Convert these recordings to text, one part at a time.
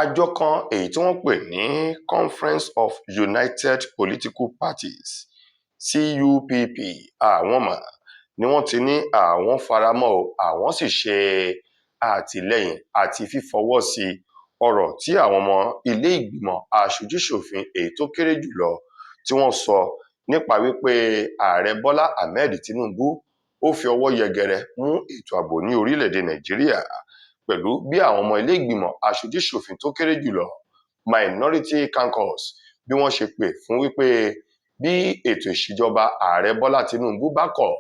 Àjọ kan èyí tí wọ́n pè ní Conference of United Political Parties, CUPP, àwọn mà ni wọ́n ti ní àwọn fara mọ́ ọ, àwọn sì ṣe àtìlẹ́yìn àti fífọwọ́ sí ọ̀rọ̀ tí àwọn ọmọ ilé ìgbìmọ̀ aṣojúṣòfin èyí tó kéré jù lọ tí wọ́n sọ nípa wípé Ààrẹ Bọ́lá Ahmed Tinubu ó fi ọwọ́ yẹgẹrẹ mú ètò ààbò ní orílẹ̀-èdè Nàìjíríà, pẹ̀lú bí àwọn ọmọ ilé ìgbìmọ̀ aṣojúṣòfin tó kéré jùlọ, Minority Caucus, bí wọ́n ṣe pè fún wípé bí ètò ìṣèjọba Ààrẹ Bọ́lá Tinubu bá kọ̀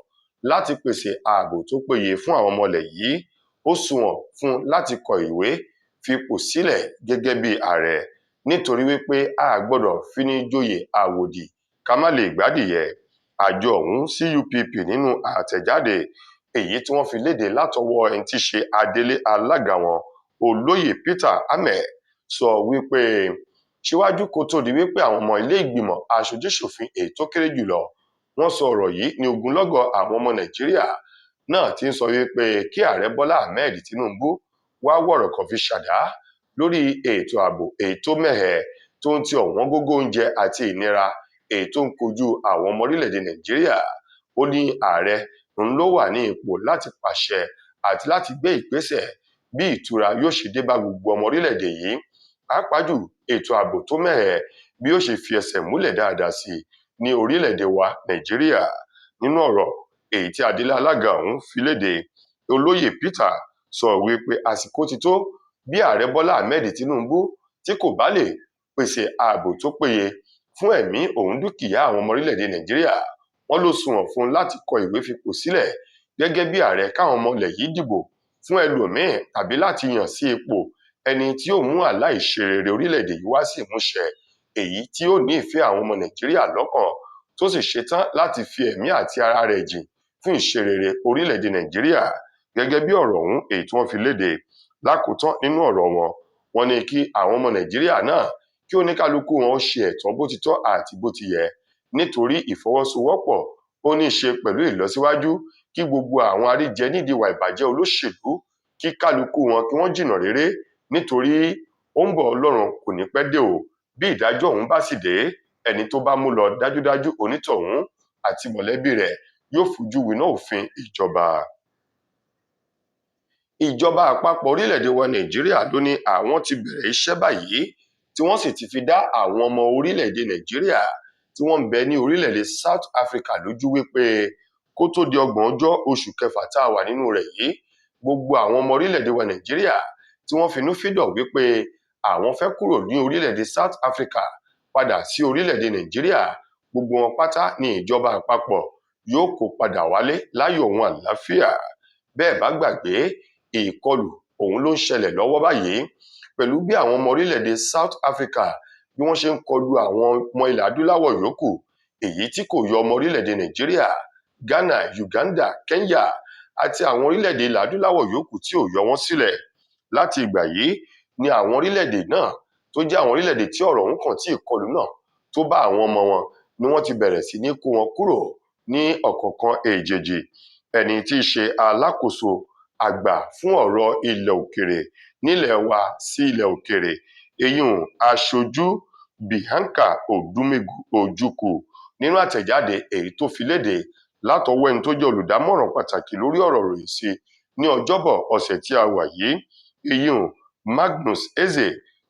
láti pèsè ààbò tó péye fún àwọn ọmọ ilẹ̀ yìí, ó sunwọ̀n fún láti kọ ìwé fipò sílẹ̀ gẹ́gẹ́ bí ààrẹ, nítorí wípé a gbọ́dọ̀ fini joyè àwòdì ká má lè gbádìyẹ. Àjọ ọ̀hún CUPP nínú àtẹ̀jáde èyí tí wọ́n fi léde látọwọ́ ẹni tí í ṣe adelé alága wọn, Olóyè Peter Ahmed, sọ wípé síwájú kó tó di wípé àwọn ọmọ ilé ìgbìmọ̀ aṣojúṣòfin èyí tó kéré jùlọ wọ́n sọ ọ̀rọ̀ yìí ní ogunlọ́gọ̀ àwọn ọmọ Nàìjíríà náà ti ń sọ wípé kí Ààrẹ Bọ́lá Ahmed Tinubu wá wọ̀rọ̀ kan fi ṣàdá lórí ètò ààbò èyí tó mẹ́hẹ tó ń ti ọ̀wọ́n gógó oúnjẹ àti ìnira èyí tó ń kojú àwọn ọmọ orílẹ̀-èdè Nàìjíríà. Ó ní ààrẹ ń ló wà ní ipò láti pàṣẹ àti láti gbé ìgbésẹ̀ bí ìtura yóò ṣe dé bá gbogbo ọmọ orílẹ̀-èdè yìí, pàápàá jù ètò ààbò tó mẹ́hẹ bí yóò ṣe fi ẹsẹ̀ múlẹ̀ dáadáa sí ní orílẹ̀-èdè wa Nàìjíríà. Nínú ọ̀rọ̀ èyí tí adelé alága ọ̀hún fi léde, Olóyè Peter sọ wípé àsìkò ti tó bí Ààrẹ Bọ́lá Ahmed Tinubu tí kò bá lè pèsè ààbò tó péye fún ẹ̀mí òun dúkìá àwọn ọmọ orílẹ̀-èdè Nàìjíríà, wọ́n ló sunwọ̀n fún un láti kọ ìwé fipò sílẹ̀ gẹ́gẹ́ bí ààrẹ, káwọn ọmọ ilẹ̀ yìí dìbò fún ẹlòmíín tàbí láti yàn sí ipò ẹni tí yóò mú àlá ìṣerere orílẹ̀-èdè yìí wá sí ìmúṣẹ, èyí tí yóò ní ìfẹ́ àwọn ọmọ Nàìjíríà lọ́kàn tó sì ṣetán láti fi ẹ̀mí àti ara rẹ̀ jìn fún ìṣerere orílẹ̀-èdè Nàìjíríà, gẹ́gẹ́ bí ọ̀rọ̀ ọ̀hún èyí tí wọ́n fi léde. Lákòótán nínú ọ̀rọ̀ wọn, wọ́n ní kí àwọn ọmọ Nàìjíríà náà kí oníkálukú wọn ó ṣe ẹ̀tọ́ bó ti tọ́ àti bó ti yẹ, nítorí ìfọwọ́sowọ́pọ̀ ó ní í ṣe pẹ̀lú ìlọsíwájú, kí gbogbo àwọn àríjẹ nídìí ìwà ìbàjẹ́ olóṣèlú kí kálukú wọn kí wọ́n jìnnà réré, nítorí ó ń bọ̀, Ọlọ́run kò ní pẹ́ dé o. Bí ìdájọ́ ọ̀hún bá sì dé, ẹni tó bá mú lọ dájúdájú onítọ̀hún àti mọ̀lẹ́bí rẹ̀ yóò fojú winá òfin ìjọba. Ìjọba àpapọ̀ orílẹ̀-èdè wa Nàìjíríà ló ní àwọn ti bẹ̀rẹ̀ iṣẹ́ báyìí tí wọ́n sì ti fi dá àwọn ọmọ orílẹ̀-èdè Nàìjíríà tí wọ́n ń bẹ ní orílẹ̀-èdè South Africa lójú wípé kó tó di ọgbọ̀n ọjọ́ oṣù kẹfà tá a wà nínú rẹ̀ yìí, gbogbo àwọn ọmọ orílẹ̀-èdè wa Nàìjíríà tí wọ́n finúfíndọ̀ wípé àwọn fẹ́ kúrò ní orílẹ̀-èdè South Africa padà sí orílẹ̀-èdè Nàìjíríà, gbogbo wọn pátá ní ìjọba àpapọ̀ yóò kó padà wálé láyọ̀ òun àlàáfíà. Bẹ́ẹ̀ bá gbàgbé, ìkọlù òun ló ń ṣẹlẹ̀ lọ́wọ́ báyìí pẹ̀lú bí àwọn ọmọ orílẹ̀-èdè South Africa bí wọ́n ṣe ń kọlu àwọn ọmọ ilẹ̀ adúláwọ̀ yòókù, èyí tí kò yọ ọmọ orílẹ̀-èdè Nàìjíríà, Ghana, Uganda, Kenya àti àwọn orílẹ̀-èdè ilẹ̀ adúláwọ̀ yòókù tí ò yọ wọ́n sílẹ̀. Láti ìgbà yìí ni àwọn orílẹ̀-èdè náà tó jẹ́ àwọn orílẹ̀-èdè tí ọ̀rọ̀ ọ̀hún kàn tí ìkọlù náà tó bá àwọn ọmọ wọn ni wọ́n ti bẹ̀rẹ̀ sí ní kó wọn kúrò ní ọ̀kọ̀ọ̀kan èjèèjì. Ẹni tí í ṣe alákòóso àgbà fún ọ̀rọ̀ ilẹ̀ òkèrè nílẹ̀ wa sí ilẹ̀ òkèrè, eyín aṣojú Bianca Odumegu Ojukwu, nínú àtẹ̀jáde èyí tó fi léde látọwọ́ ẹni tó jẹ́ olùdámọ̀ràn pàtàkì lórí ọ̀rọ̀ ìròyìn sí ní Ọjọ́bọ̀ ọ̀sẹ̀ tí a wà yìí, eyín Magnus Eze,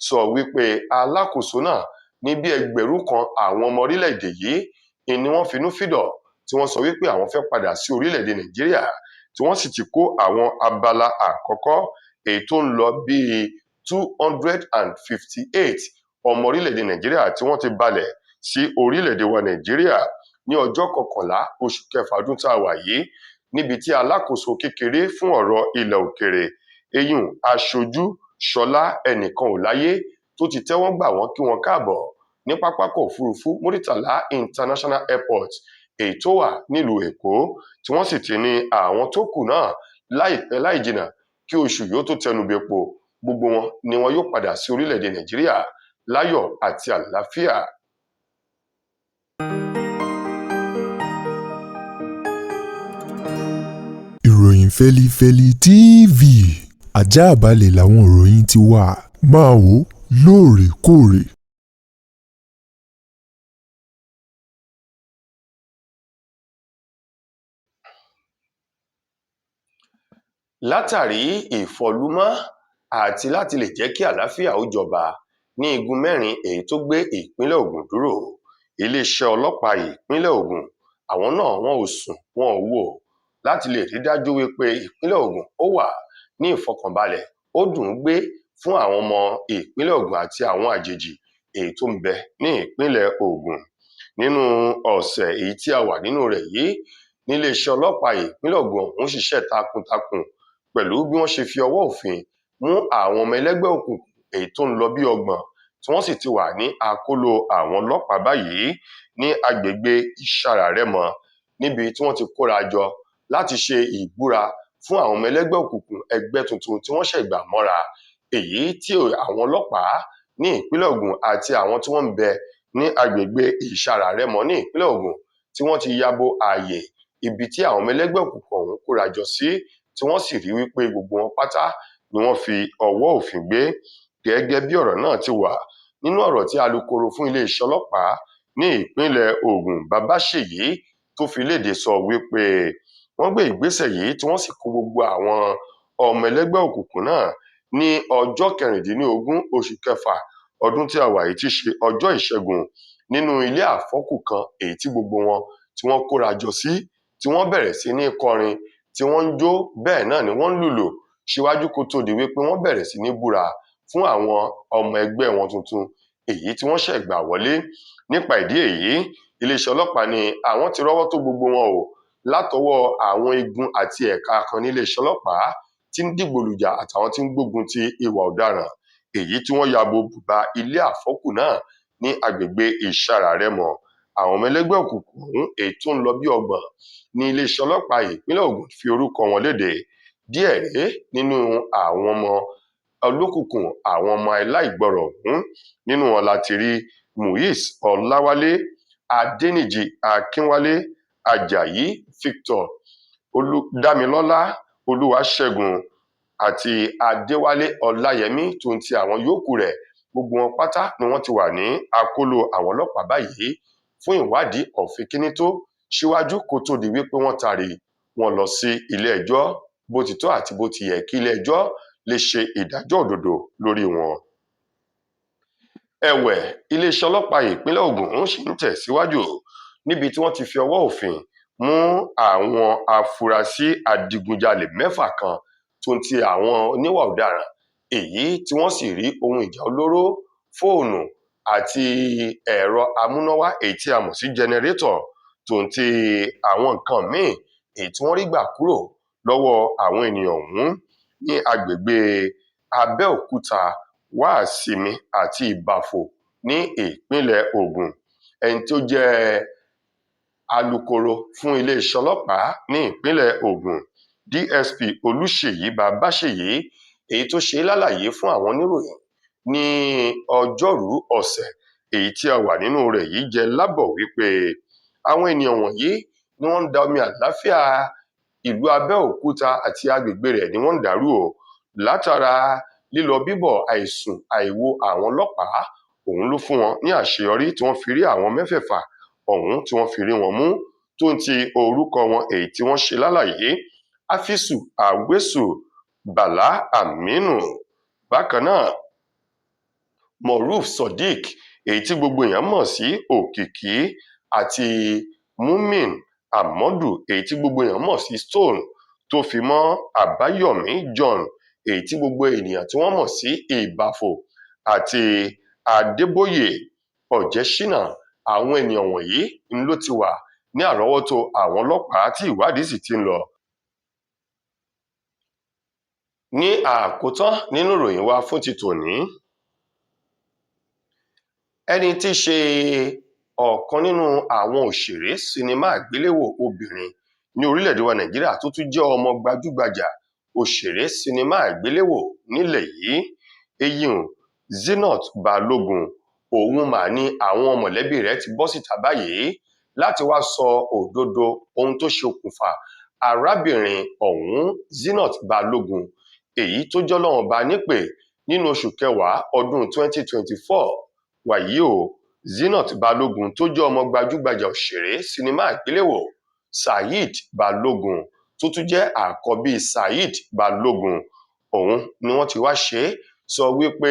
sọ wípé alákòóso náà ní bí 1,000 àwọn ọmọ orílẹ̀-èdè yìí ni wọ́n finúfíndọ̀ tí wọ́n sọ wípé àwọn fẹ́ padà sí orílẹ̀-èdè Nàìjíríà, tí wọ́n sì ti kó àwọn abala àkọ́kọ́ èyí tó ń lọ bíi 258 ọmọ orílẹ̀-èdè Nàìjíríà tí wọ́n ti balẹ̀ sí orílẹ̀-èdè wa Nàìjíríà ní ọjọ́ 11 oṣù kẹfà ọdún tá a wà yìí, níbi tí alákòóso kékeré fún ọ̀rọ̀ ilẹ̀ òkèrè, eyín aṣojú Ṣọlá ẹnìkan ò láyé, tó ti tẹ́wọ́ gbà wọ́n kí wọ́n káàbọ̀ ní pápákọ̀ òfurufú Muritala International Airport èyí tó wà nílùú Èkó, tí wọ́n sì ti ní àwọn tó kù náà láìpẹ́ láì jìnnà kí oṣù yóò tó tẹnubẹ́po, gbogbo wọn ni wọn yóò padà sí orílẹ̀-èdè Nàìjíríà láyọ̀ àti àlàáfíà. Ìròyìn Fẹ́lifẹ́li TV, ajáàbalẹ̀ làwọn ìròyìn ti wà. Máa wò. Lóòrèkóòrè. Látàrí ìfọlùmọ́ àti láti lè jẹ́ kí àlàáfíà ó jọba ní igun mẹ́rin èyí tó gbé ìpínlẹ̀ Ogun dúró, iléeṣẹ́ ọlọ́pàá ìpínlẹ̀ Ogun àwọn náà wọn ò sùn wọn ò wò láti lè rí dájú wípé ìpínlẹ̀ Ogun ó wà ní ìfọkànbalẹ̀, ó dùn ún gbé fún àwọn ọmọ ìpínlẹ̀ Ogun àti àwọn àjèjì èyí tó ń bẹ ní ìpínlẹ̀ Ogun. Nínú ọ̀sẹ̀ èyí tí a wà nínú rẹ̀ yìí, níléeṣẹ́ ọlọ́pàá ìpínlẹ̀ Ogun ọ̀hún ṣiṣẹ́ takuntakun pẹ̀lú bí wọ́n ṣe fi ọwọ́ òfin mú àwọn ọmọ ẹlẹ́gbẹ́ òkùnkùn èyí tó ń lọ bí 30, tí wọ́n sì ti wà ní akóló àwọn ọlọ́pàá báyìí ní agbègbè Ìsarà-Rẹ́mọ, níbi tí wọ́n ti kóra jọ láti ṣe ìbúra fún àwọn ọmọ ẹlẹ́gbẹ́ òkùnkùn ẹgbẹ́ tuntun tí wọ́n ṣẹ̀ gbà mọ́ra, èyí tí àwọn ọlọ́pàá ní ìpínlẹ̀ Ògùn àti àwọn tí wọ́n ń bẹ ní agbègbè Ìsarà-Rẹ́mọ ní ìpínlẹ̀ Ògùn tí wọ́n ti yabo ààyè ibi tí àwọn ọmọ ẹlẹ́gbẹ́ òkùnkùn ọ̀hún kóra jọ sí, tí wọ́n sì rí wípé gbogbo wọn pátá ni wọ́n fi ọwọ́ òfin gbé. Gẹ́gẹ́ bí ọ̀rọ̀ náà ti wà nínú ọ̀rọ̀ tí alūkkoro fún iléeṣẹ́ ọlọ́pàá ní ìpínlẹ̀ Ògùn Babáṣèyí tó fi léde sọ wípé wọ́n gbé ìgbésẹ̀ yìí tí wọ́n sì kó gbogbo àwọn ọmọ ẹlẹ́gbẹ́ òkùnkùn náà ní ọjọ́ 16 oṣù kẹfà ọdún tí a wà yìí, tí í ṣe ọjọ́ ìṣẹ́gun, nínú ilé àfọ́kù kan èyí tí gbogbo wọn tí wọ́n kóra jọ sí, tí wọ́n bẹ̀rẹ̀ sí ní kọrin, tí wọ́n ń jó, bẹ́ẹ̀ náà ni wọ́n ń lùlù síwájú kó tó di wípé wọ́n bẹ̀rẹ̀ sí ní búra fún àwọn ọmọ ẹgbẹ́ wọn tuntun èyí tí wọ́n ṣẹ̀ gbà wọlé. Nípa ìdí èyí, iléeṣẹ́ ọlọ́pàá ní àwọn ti rọ́wọ́ tó gbogbo wọn o látọwọ́ àwọn igun àti ẹ̀ka kan níléeṣẹ́ ọlọ́pàá tí ń dìgbòlùjà àtàwọn tí ń gbógun ti ìwà ọ̀daràn èyí tí wọ́n ya bo bùba ilé àfọ́kù náà ní agbègbè Ìsarà-Rẹ́mọ. Àwọn ọmọ ẹlẹ́gbẹ́ òkùnkùn ọ̀hún èyí tó ń lọ bí 30 ní iléeṣẹ́ ọlọ́pàá ìpínlẹ̀ Ògùn fi orúkọ wọn léde. Díẹ̀ rèé nínú àwọn ọmọ olókùnkùn àwọn ọmọ aláìgbọràn ọ̀hún. Nínú wọn láti rí Muiz Ọláwálé, Adẹnìjì Akínwálé, Ajayi Victor, Olùdámilọ́lá Olúwaṣẹ́gun àti Adéwálé Ọláyẹmí tó ń ti àwọn yòókù rẹ̀. Gbogbo wọn pátá ni wọ́n ti wà ní akóló àwọn ọlọ́pàá báyìí fún ìwádìí ọ̀fìnkìnìtò síwájú kó tó di wípé wọ́n taari wọn lọ sí ilé ẹjọ́ bó ti tọ́ àti bó ti yẹ kí ilé ẹjọ́ lè ṣe ìdájọ́ òdodo lórí wọn. Ẹ̀wẹ̀, iléeṣẹ́ ọlọ́pàá ìpínlẹ̀ Ògùn ń ṣì ń tẹ̀síwájú níbi tí wọ́n ti fi ọwọ́ òfin mú àwọn afurasí adigunjalè 6 kan tó ń ti àwọn oníwà ọ̀daràn èyí tí wọ́n sì rí ohun ìjà olóró, fóònù àti ẹ̀rọ amúnáwá èyí tí a mọ̀ sí jẹnẹrétọ̀ tó ń ti àwọn nǹkan míì èyí tí wọ́n rí gbà kúrò lọ́wọ́ àwọn ènìyàn ọ̀hún ní agbègbè Abẹ́òkúta, Wàsímì àti Ìbàfò ní ìpínlẹ̀ Ògùn. Ẹni tó jẹ́ alūkkoro fún iléeṣẹ́ ọlọ́pàá ní ìpínlẹ̀ Ògùn, DSP Olúṣèyí Babáṣèyí, èyí tó ṣe lálàyé fún àwọn oníròyìn ní ọjọ́rùú ọ̀sẹ̀ èyí tí a wà nínú rẹ̀ yìí jẹ́ lábọ̀ wípé àwọn ènìyàn wọ̀nyí ni wọ́n ń da omi àlàáfíà ìlú Abẹ́òkúta àti agbègbè rẹ̀ ni wọ́n ń dàrú o látara lílọ bíbọ̀ àìsùn àìwo àwọn ọlọ́pàá. Òun ló fún wọn ní àṣeyọrí tí wọ́n fi rí àwọn mẹ́fẹ̀ẹ̀fà ọ̀hún tí wọ́n fi rí wọn mú tó ń ti orúkọ wọn èyí tí wọ́n ṣe lálàyé: Afisu Awesu, Bala Aminu, bákan náà Moruf Sodiq èyí tí gbogbo èèyàn mọ̀ sí Òkìkí, àti Mumin Amadu èyí tí gbogbo èèyàn mọ̀ sí Stone, tó fi mọ́ Àbáyọ̀mí John èyí tí gbogbo ènìyàn tí wọ́n mọ̀ sí Ìbàfò, àti Adébóyè Ọ̀jẹ́ṣínà. Àwọn ènìyàn wọ̀nyí ń ló ti wà ní àrọ́wọ́tó àwọn ọlọ́pàá tí ìwádìí sì ti ń lọ. Ní àkótán nínú ìròyìn wa fún ti tòní, ẹni tí í ṣe ọ̀kan nínú àwọn òṣèré sinimá àgbéléwò obìnrin ní orílẹ̀-èdè wa Nàìjíríà tó tún jẹ́ ọmọ gbajúgbajà òṣèré sinimá àgbéléwò nílẹ̀ yìí, eyín Zinat Balógun, òun mà ní àwọn mọ̀lẹ́bí rẹ̀ ti bọ́ síta báyìí láti wá sọ òdodo ohun tó ṣokùnfà arábìnrin ọ̀hún Zinat Balógun èyí tó jọlọ́wọ́n bá nípè Nínú oṣù kẹwàá ọdún 2024. Wàyí o, Zeenat Balógun tó jẹ́ ọmọ gbajúgbajà òṣèré sinimá àgbéléwò Saheed Balogun, tó tún jẹ́ àkọ́bí Saheed Balogun ọ̀hún ni wọ́n ti wá ṣe é sọ wípé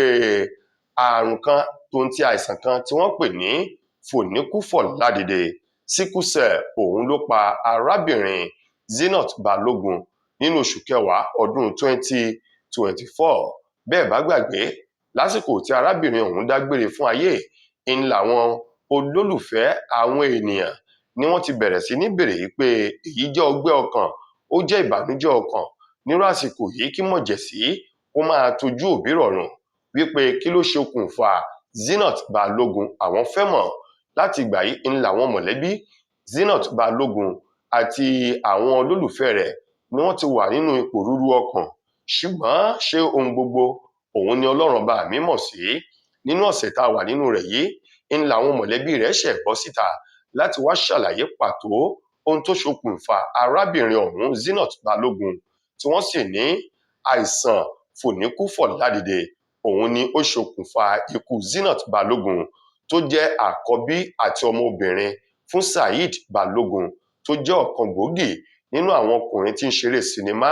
ààrùn kan tó ń ti àìsàn kan tí wọ́n pè ní fòníkúfọ̀ládìde sickle cell òun ló pa arábìnrin Zeenat Balógun nínú oṣù kẹwàá ọdún 2024. Bẹ́ẹ̀ bá gbàgbé, lásìkò tí arábìnrin ọ̀hún dágbére fún ayé ń làwọn olólùfẹ́ àwọn ènìyàn ni wọ́n ti bẹ̀rẹ̀ sí ní béèrè pé èyí jẹ́ ọgbẹ́ ọkàn, ó jẹ́ ìbànújẹ́ ọkàn nírú àsìkò yìí kí mọ̀jẹ̀sí kó máa tójú òbí rọ̀rùn, wípé kí ló ṣokùnfà Zeenat Balógun, àwọn fẹ́ mọ̀. Láti ìgbà yìí ń làwọn mọ̀lẹ́bí Zeenat Balógun àti àwọn olólùfẹ́ rẹ̀ ni wọ́n ti wà nínú ìpòrúurú ọkàn. Ṣùgbọ́n ṣé ohun gbogbo òun ni Ọlọ́run ọba mi mọ̀ sí. Nínú ọ̀sẹ̀ tá a wà nínú rẹ̀ yìí ń làwọn mọ̀lẹ́bí rẹ̀ ṣẹ̀ bọ́ síta láti wá ṣàlàyé pàtó ohun tó ṣokùnfà arábìnrin ọ̀hún Zeenat Balógun, tí wọ́n sì ní àìsàn fòníkúfọ̀ládìde òun ni ó ṣokùnfà ikú Zeenat Balógun, tó jẹ́ àkọ́bí àti ọmọbìnrin fún Saheed Balogun, tó jẹ́ ọ̀kan gbòógì nínú àwọn ọkùnrin tí ń ṣeré sinimá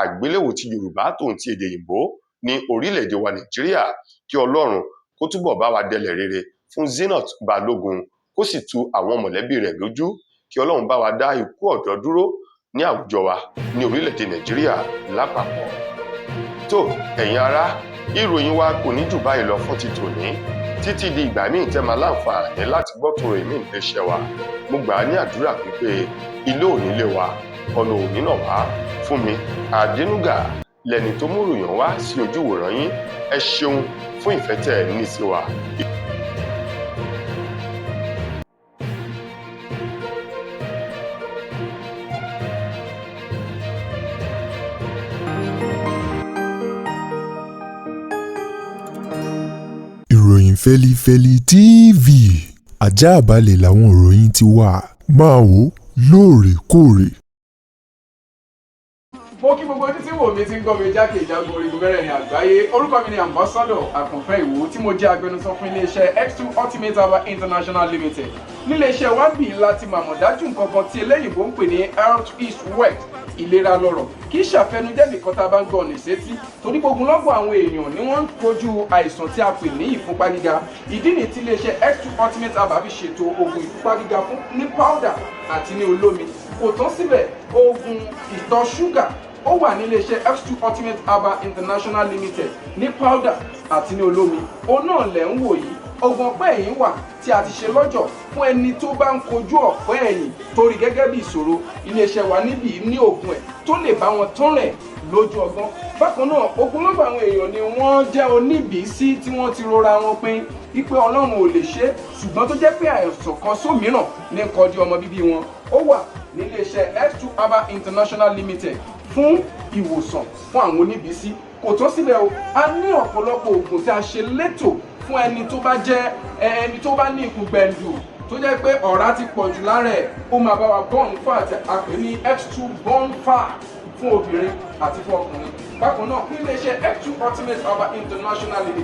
àgbéléwò ti Yorùbá tòun ti èdè òyìnbó ní orílẹ̀-èdè wa Nàìjíríà. Kí Ọlọ́run kó túbọ̀ bá wa dẹlẹ̀ rere fún Zeenat Balógun, kó sì tu àwọn mọ̀lẹ́bí rẹ̀ lójú. Kí Ọlọ́run bá wa dá ikú ọ̀dọ́ dúró ní àwùjọ wa ní orílẹ̀-èdè Nàìjíríà lápapọ̀. Tó ẹ̀yin ará, ìròyìn wa kò ní jù báyìí lọ fún ti tòní. Títí di ìgbà míì tẹ́ máa láǹfààní láti gbọ́ tó ròyìn míì níléeṣẹ́ wa, mo gbà á ní àdúrà pípé ilé ò ní lé wa, ọ̀nà ò ní nà wá. Fún mi Àdínúgà lẹni tó mú ròyìn wá sí ojú ìwòran yín. Ẹ ṣeun fún ìfẹ́ tẹ́ ẹ ní sí wa. Ìròyìn fẹlifẹli TV ajáàbalẹ̀ làwọn ìròyìn ti wà, máa wò lóòrèkóòrè. Mo kí gbogbo ojú tí wò mí, tí ń gbọ́ mi jákèjádò orígun mẹ́rẹ̀ẹ̀rin àgbáyé. Orúkọ mi ni Ambassador Àkànfẹ́ Ìwò, tí mo jẹ́ agbẹnusọ fún iléeṣẹ́ X2 Ultimate Herbal International Limited. Níléeṣẹ́ wa bí láti màmọ̀ dájú nǹkan kan tí eléyìnbó ń pè ní health is wealth, ìlera lọ́rọ̀. Kì í ṣàfẹnujẹ́ nìkan tá a bá ń gbọ́ ní sétí, torí gbogbo lọ́gbọ̀n àwọn èèyàn ni wọ́n ń kojú àìsàn tí a pè ní ìfúnpá gíga. Ìdí nìyí tí iléeṣẹ́ X2 Ultimate Herbal fi ṣètò oògùn ìfúnpá gíga fún ní powder àti ní olómi. Kò tán síbẹ̀, oògùn ìtọ̀ ṣúgà ó wà ní iléeṣẹ́ X2 Ultimate Herbal International Limited ní powder àti ní olómi. Òun náà lẹ̀ ń wò yìí. Oògùn ọ̀pẹ́ ẹ̀yìn wà tí a ti ṣe lọ́jọ̀ fún ẹni tó bá ń kojú ọ̀pẹ́ ẹ̀yìn torí gẹ́gẹ́ bí ìṣòro. Iléeṣẹ́ wa níbí ní oògùn ẹ̀ tó lè bá wọn tán rẹ̀ lójú ọgbọ́n. Bákan náà, ogunlọ́gọ̀ àwọn èèyàn ni wọ́n jẹ́ oníbìísí tí wọ́n ti rora wọn pin wípé Ọlọ́run ò lè ṣe é, ṣùgbọ́n tó jẹ́ pé àìsàn kan sómìíràn ní kọjú ọmọ bíbí wọn. Ó wà níléeṣẹ́ X2 Herbal International Limited fún ìwòsàn fún àwọn oníbìísí. Kò tán síbẹ̀ o, a ní ọ̀pọ̀lọpọ̀ oògùn tí a ṣe létò fún ẹni tó bá jẹ́ ẹni tó bá ní ikùn gbẹ̀ǹdù, tó jẹ́ pé ọ̀rá ti pọ̀ jù lára ẹ̀. Ó máa bá wa burn fat, a pè ní X2 burn fat, fún obìnrin àti fún ọkùnrin. Bákan náà, níléeṣẹ́ X2 Ultimate Herbal International Limited.